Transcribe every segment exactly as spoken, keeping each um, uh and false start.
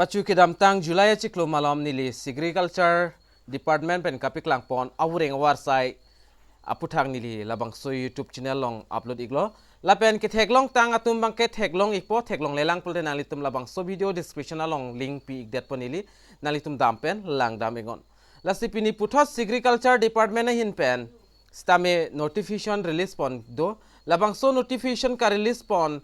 Pachu kedamtang July achiklo malom neli Sericulture Department pen kapaklangpon avoreng avarsai aputhak neli labangso YouTube channel along upload iklo. Lapen ketheklongtang atum abangke theklong ikpo, theklonglelang pulote nanglitum labangso video description along link pi ikdetpo neli, nanglitum dam pen langdam iknon. Lasi pini puthot Sericulture Department ahin pen sitame notification release pon do. Labangso notification ka-release pon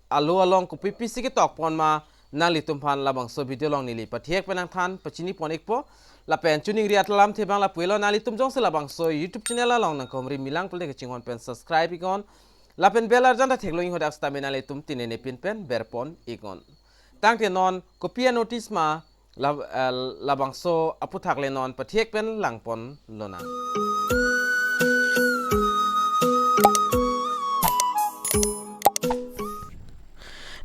alo along kopi pisi ketokpon ma nanglitum aphan labangso video along neli pathiek pen nangthan pachinipon ikpo. Lapen chuningri atlam thebang lapu-elo, nanglitum jongsi labangso YouTube channel along nangkehumri milang pulote kachinghon pen subscribe iknon. Lapen bell arjan ta theklong iknon hadak sitame nanglitum tinene pin pen berpon iknon. Tangte non kopi a-notice ma lab-, eh, labangso aputhak le non pathiek pen langpon lonang.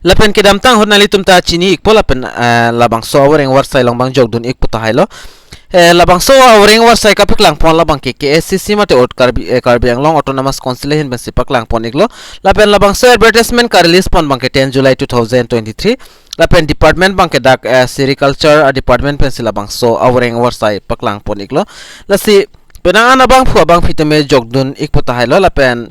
Lapen kedamtang ahut nanglitum ta chini ikpo lapen, eh, labangso avoreng avarsai along abang jokdun ikpo tahai lo. Eh, labangso avoreng avarsai kapaklangpon labangke K A A C C mate All Karbi, eh, Karbi Anglong Autonomous Council ahin pensi paklangpon iklo. Lapen labangso advertisement ka-release pon abangke ten July two thousand twenty-three. Lapen department abangke dak, eh, Sericulture a-department pensi labangso avoreng avarsai paklangpon iklo. Lasi penang an abangphu abangphi tame jokdun ikpo tahai lo lapen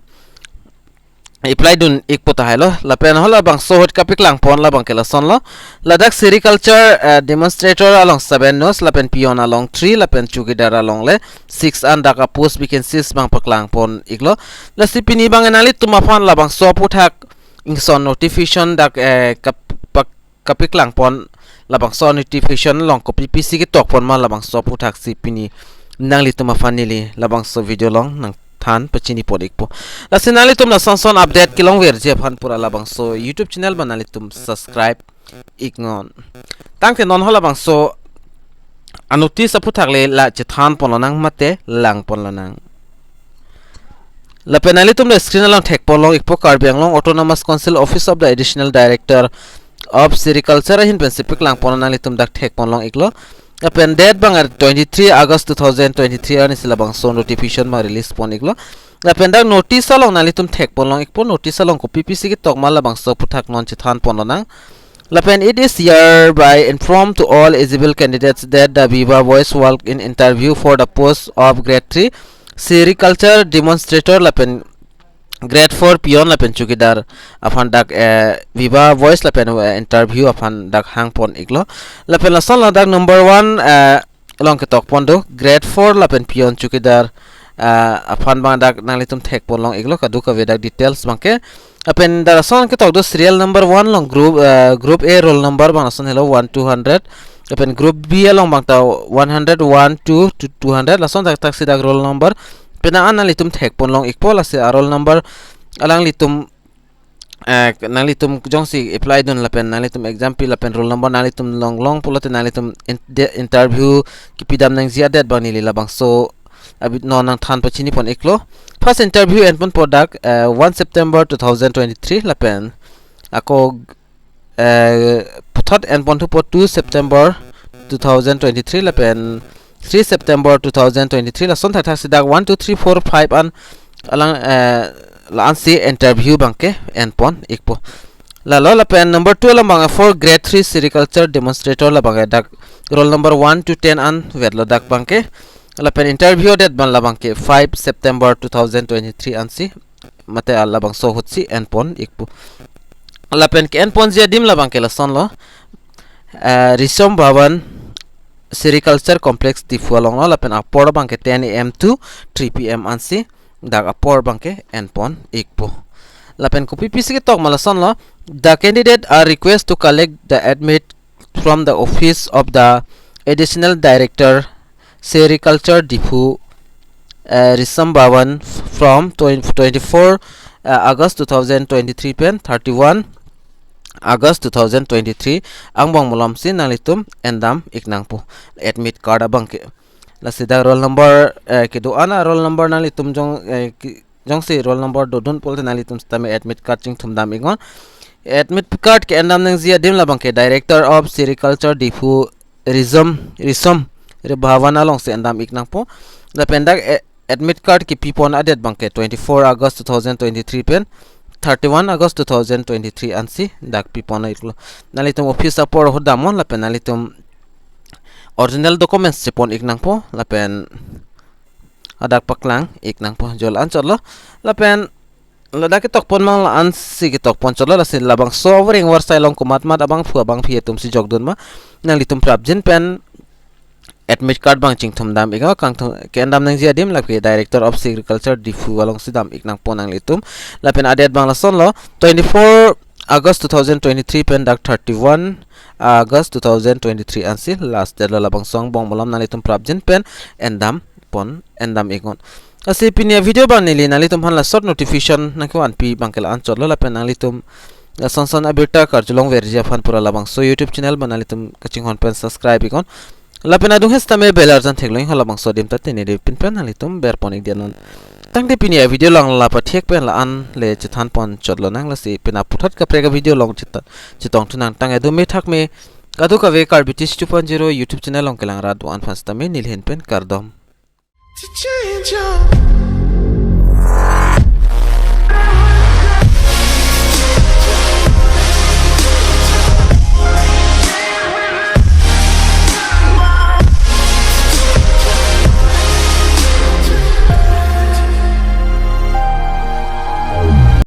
apply dun ikpo tahai lo. Lapen hala labangso ahut kapaklangpon labangke lasonlo. Ladak Sericulture, eh, demonstrator along seven nos, lapen peon along three, lapen chowkidar along le six an dak a-post vacancies abang paklangpon iklo. Lasi pini abang nanglitum aphan labangso aputhak ingson notification dak, eh, kap-, pak-, kapaklangpon labangso notification along kopi pisi ketokpon ma labangso aputhak si pini nanglitum aphan neli labangso video along nangthan pachinipon ikpo. Lasi nanglitum lasonson update kelongverji aphan pura labangso YouTube channel abang nanglitum subscribe iknon. Tangte non hala labangso a-notice aputhak le la chethanpon lonang mate langpon lonang. Lapen nanglitum le screen along thekpon long ikpo, Karbi Anglong Autonomous Council Office of the Additional Director of Sericulture ahin pensi paklangpon, nanglitum dak thekpon long iklo. Lapen date abang twenty-three August two thousand twenty-three arni si labangso notification abang release pon iklo. Lapen dak notice along nanglitum thekpon long ikpo, notice along kopi pisi ketok ma labangso aputhak non chethanpon lonang. Lapen it is hereby informed to all eligible candidates that the viva voce walk-in interview for the post of grade three sericulture demonstrator lapen grade four peon lapen chowkidar aphan dak, eh, viva voce lapen, eh, interview aphan dak hangpon iklo. Lapen lason ladak number one, eh, along ketokpon do, grade four lapen peon chowkidar, ah, aphan abang dak nanglitum thekpon long iklo kadokave dak details abangke. Lapen dak lason ketok do serial number one along group, ah, group A roll number abang lason helo one two hundred. Lapen group B along abang ta one hundred, one, two to two hundred. Lason thakthak si dak roll number. Penang an nanglitum thekpon long ikpo, lasi a-roll number alanglitum, eh, nanglitum jongsi apply dun lapen nanglitum exam pi lapen roll number nanglitum longlong pulote nanglitum in-, de-, interview kipidam nangji adet abang neli labangso abi non nangthan pachinipon iklo. First interview enponpo dak, eh, one September two thousand twenty-three lapen ako, eh, puthot enponthupo two September two thousand twenty-three lapen three September two thousand twenty-three, lason thakthak si dak one, two, three, four, five an alang, eh, la-ansi interview abangke enpon ikpo. Lalo lapen number two along abang for grade three sericulture demonstrator labangke dak roll number one to ten an vetlo dak abangke. Lapen interview date abang labangke five September two thousand twenty-three ansi mate a labangso ahut si enpon ikpo. Lapen ke-enponji adim labangke lasonlo, eh, Risom Bhavan Sericulture Complex Diphu alonglo, lapen apor abangke ten A M to three P M ansi dak apor abangke enpon ikpo. Lapen kopi pisi ketok ma lasonlo, the candidate are request to collect the admit from the office of the Additional Director Sericulture Diphu, eh, Risom Bhavan from twenty, twenty-four, eh, August two thousand twenty-three pen thirty-one August two thousand twenty-three angbong malomsi nanglitum endam iknangpo admit card abangke. Lasi dak roll number, eh, kedo-an a-roll number nanglitum jong, eh, ki-, jongsi roll number dodun pulote nanglitum sitame admit card chingthum dam iknon. Admit card ke-endam nangji adim labangke Director of Sericulture Diphu Risom, Risom Bhavan alongsi endam iknangpo. Lapen dak, eh, admit card kipipon adet abangke twenty-four August two thousand twenty-three pen thirty-one August two thousand twenty-three ansi dak pipon iklo. Nanglitum office apor ho damnon lapen nanglitum original documents chepon ik nangpo lapen adak paklang ik nangpo, jo la-an chotlo. Lapen ladak ketokpon mang la-ansi ketokpon chotlo, lasi labangso avoreng avarsai along komatmat abangphu abangphi atumsi jokdun ma, nanglitum prapjin pen admit card abang chingthum dam iknon, kangthum ke-endam nangji adim lake Director of Agriculture Diphu alongsi dam ik nangpo nanglitum. Lapen a-date abang lasonlo, twenty-four August two thousand twenty-three pen dak thirty-one August two thousand twenty-three ansi last date lo, labangso angbong malom, nanglitum prapjin pen endam pon, endam iknon. Lasi pini avideo abang neli nanglitum aphan la short notification nangkevanpi abang ke la-an chotlo, lapen nanglitum lason son abirta karjulongverji aphan pura labangso YouTube channel abang nanglitum kachinghon pen subscribe iknon. Lapen adung hes tame bell arjan theklong iknon, labangso adim ta tini de pin pen nanglitum berpon ik dianon. Tangte pini avideo along la pathek pen la-an le chethanpon chotlonang, lasi pini aputhot kaprek avideo along cheta- chetongthunang. Tangte do me thak me, kadokave Karbi Teach two point zero YouTube channel along kelang ra do-an aphan sitame neli ahin pen kardom. To change your